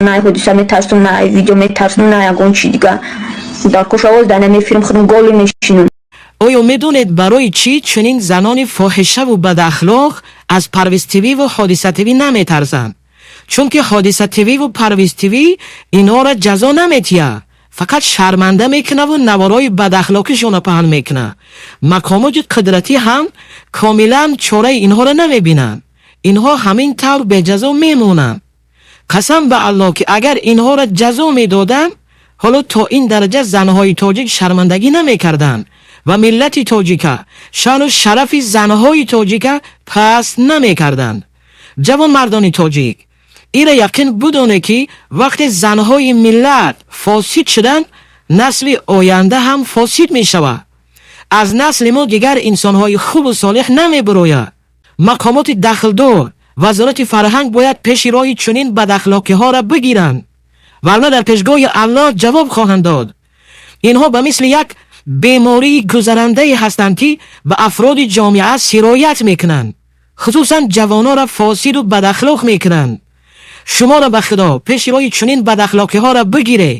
На Ҳодиса метарсум, на видео метарсум, на ягон чи дига. Дар кошавоз дар нами филм худам голи мешинам. Оё медонед, барои чӣ чунин занони фоҳишаву бадахлоқ аз Парвиз ТВ-ву Ҳодиса ТВ наметарсанд? Чунки Ҳодиса ТВ-ву Парвиз ТВ инҳоро ҷазо наметиҳад, фақат шарманда мекунаву наворои бадахлоқишонро паҳн мекунад. Мақомоти қудратӣ ҳам комилан чораи инҳоро намебинанд. Инҳо ҳамин тавр беҷазо мемонанд. Қасам ба Аллоҳ, ки агар инҳоро ҷазо медоданд, ҳоло то ин дараҷа занҳои тоҷик шармандагӣ намекарданд ва миллати тоҷика, шаъну шарафи занҳои тоҷика паст намекарданд. Ҷавонмардони тоҷик, ира яқин будоне, ки вақте занҳои миллат фосид шуданд, насли оянда ҳам фосид мешавад. Аз насли мо дигар инсонҳои хубу солеҳ намебурояд. Мақомоти дахлдор, Вазорати фарҳанг бояд пеши роҳи чунин бадахлоқиҳоро бигиранд, варна дар пешгоҳи Аллоҳ ҷавоб хоҳанд дод. Инҳо ба мисли як бемории гузарандае ҳастанд, ки ба афроди ҷомеа сироят мекунанд, хусусан ҷавононро фосиду бадахлоқ мекунанд. Шуморо ба Худо, пеши роҳи чунин бадахлоқиҳоро бигире.